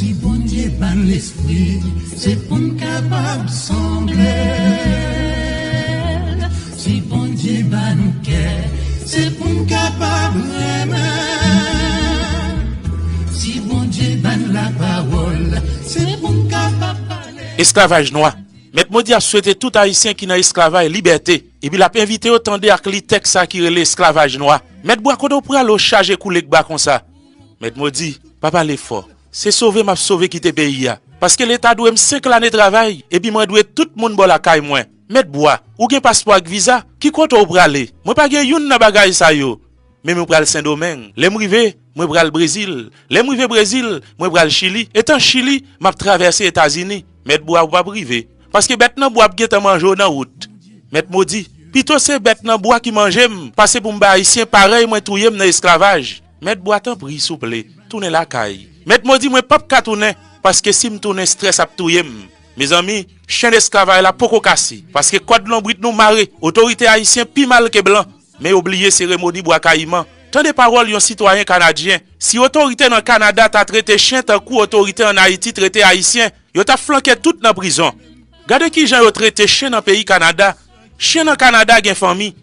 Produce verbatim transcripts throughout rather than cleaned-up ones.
Si Bondye ban lespri, se pou n kapab sanble l. Si Bondye ban nou kè, se pou n kapab renmen l. Si Bondye ban lapawòl, se pou n kapab pale. Esklavaj nwa. Mèt Modi ap swete tout Ayisyen ki nan esklavaj libète, epi l ap envite yo tande ak li tèks sa ki rele esklavaj nwa. Mèt Bwa, kote w prale w chaje koule k ba konsa? Mèt Modi, pa pale fò. Se sove m ap sove kite peyi a. Paske Leta dwe m senk lane travay, epi mwen dwe tout moun bò lakay mwen. Mèt Bwa, ou gen paspò ak viza? Ki kote w prale? Mwen pa gen youn nan bagay sa yo. Men mwen pral Sendomeng. Lè m rive, mwen pral Brezil. Lè m rive Brezil, mwen pral Chili. Etan Chili, m ap travèse Etazini. Mèt Bwa, ou p ap rive. Paske bèt nan bwa ap gentan manje w nan wout. Mèt Modi, pito se bèt nan bwa ki manje m, pase pou m bay Ayisyen parèy mwen touye m nan esklavaj. Mèt Bwa, tanpri, souple, tounen lakay. Mèt Modi, mwen p ap ka tounen, paske si m tounen, estrès ap touye m. Mezanmi, chenn esklavaj la poko kase, paske kòd lonbrit nou mare. Otorite ayisyen pi mal ke blan, men yo bliye seremoni Bwa Kayiman. Tande pawòl yon sitwayen kanadyen. Si otorite nan Kanada ta trete chen tankou otorite ann Ayiti trete Ayisyen, yo t ap flanke tout nan prizon. Gade kijan yo trete chen nan peyi Kanada. Chen nan Kanada gen fanmi.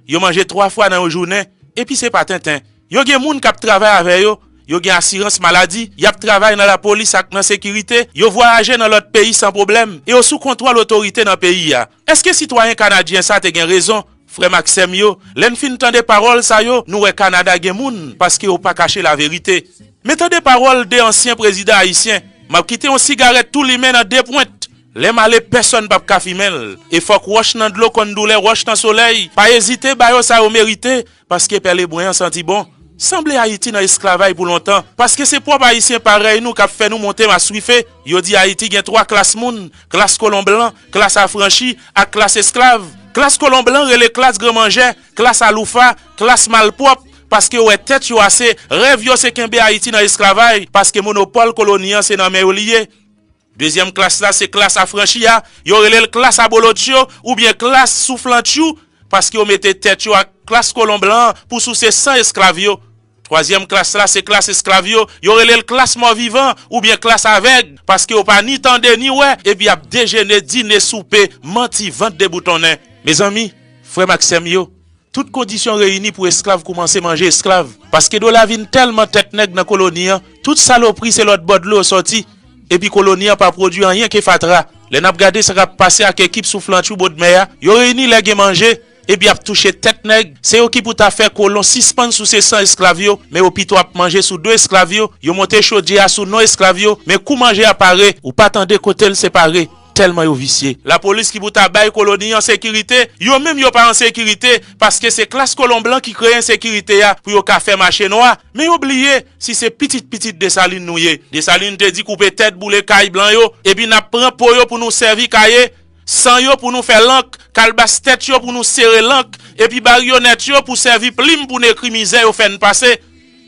Yo manje twa fwa nan yon jounen, epi se pa tenten. Yo gen moun k ap travay avè yo, yo gen asirans maladi, y ap travay nan lapolis ak nan sekirite, yo vwayaje nan lòt peyi san pwoblèm, e yo sou kontwòl otorite nan peyi a. Èske sitwayen kanadyen sa te gen rezon? Frè m ak sè m yo, lè n fin tande pawòl sa yo, nou wè Kanada gen moun, paske yo pa kache laverite. Men tande pawòl de ansyen prezidan ayisyen, m ap kite yon sigarèt tou limen nan de pwent. Lè m ale, pèsonn p ap ka fimen l. E fòk wòch nan dlo konn doulè wòch nan solèy. Pa ezite ba yo sa yo merite, paske pè lebwen an santi bon. Sanble Ayiti nan esklavaj pou lontan, paske se pwòp Ayisyen parèy nou k ap fè nou monte maswife. Yo di Ayiti gen twa klas moun, klas kolon blan, klas afranchi, ak klas esklav. Klas kolon blan rele klas granmanjè, klas aloufa, klas malpwòp, paske yo wè tèt yo ase, rèv yo se kenbe Ayiti nan esklavaj, paske monopòl koloni an se nan men yo li ye. Dezyèm klas la se klas afranchi a, yo rele l klas abolotyo oubyen klas souflantchou, paske yo mete tèt yo ak klas kolon blan an pou souse san esklav yo. Twazyèm klas la se klas esklav yo, yo rele l klas mò vivan oubyen klas avèg, paske yo pa ni tande ni wè, epi y ap dejene, dine, soupe, manti, vant deboutonnen. Mezanmi, frè m ak sè m yo, tout kondisyon reyini pou esklav koumanse manje esklav. Paske dola vin tèlman tèt nèg nan koloni an, tout salopri se lòt bò dlo yo sòti. Epi koloni an pa pwodui anyen ke fatra. Lè n ap gade sa k ap pase ak ekip souflantchou bòdmè a, yo reyini lè gen manje, epi y ap touche tèt nèg. Se yo ki pou ta fè kolon sispann souse san esklav yo, men yo pito ap manje sou do esklav yo, yo monte chodyè a sou non esklav yo, men kou manje a pare, ou pa tande kote l separe. Tèlman yo visye. Lapolis ki pou ta bay koloni an sekirite, yo menm yo pa an sekirite, paske se klas kolon blan ki kreye ensekirite a pou yo ka fè mache nwa. Men yo bliye, si se pitit pitit Desalin nou ye. Desalin te di koupe tèt, boule kay blan yo, epi n ap pran po yo pou nou sèvi kaye, san yo pou nou fè lank, kalbas tèt yo pou nou sere lank, epi baryonèt yo pou sèvi plim pou n ekri mizè yo fè n pase.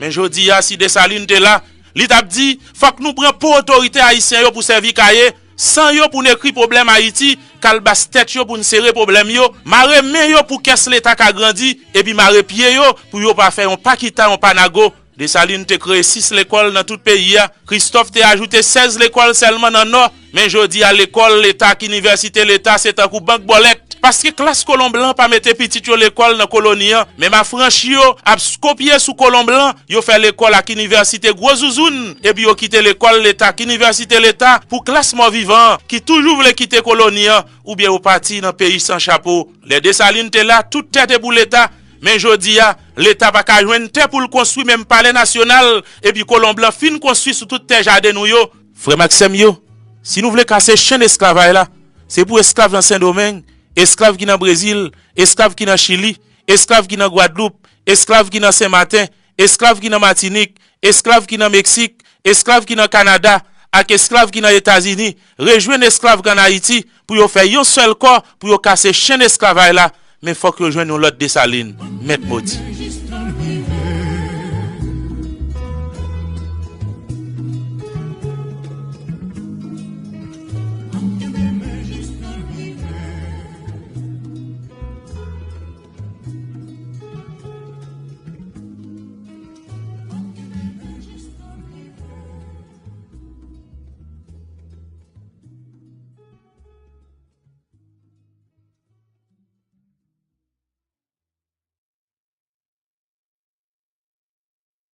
Men jodi a, si Desalin te la, li t ap di, fòk nou pran po otorite ayisyen yo pou sèvi kaye, san yo pou n ekri pwoblèm Ayiti, kalbas tèt yo pou n sere pwoblèm yo, mare men yo pou kès Leta ka grandi, epi mare pye yo pou yo pa fè yon pa kita, yon pa nago. Desalin te kreye sis lekòl nan tout peyi a. Kristòf te ajoute sèz lekòl sèlman nan Nò. Men jodi a, lekòl Leta ak inivèsite Leta se tankou bank bòlèt. Paske klas kolon blan pa mete pitit yo lekòl nan koloni an. Menm afranchi yo ap skopye sou kolon blan, yo fè lekòl ak inivèsite gwo zouzoun, epi yo kite lekòl Leta ak inivèsite Leta pou klas mò vivan an, ki toujou vle kite koloni an, oubyen yo pati nan peyi san chapo. Lè Desalin te la, tout tè te pou Leta, men jodi a, Leta pa ka jwenn tè pou l konstwi menm palè nasyonal, epi kolon blan fin konstwi sou tout tè jaden nou yo. Frè m ak sè m yo, si nou vle kase chenn esklavaj la, se pou esklav nan Sendomeng, esklav ki nan Brezil, esklav ki nan Chili, esklav ki nan Gwadloup, esklav ki nan Senmaten, esklav ki nan Matinik, esklav ki nan Meksik, esklav ki nan Kanada, ak esklav ki nan Etazini, rejwenn esklav k ann Ayiti pou yo fè yon sèl kò, pou yo kase chenn esklavaj la, men fòk yo jwenn yon lòt Desalin, Mèt Modi.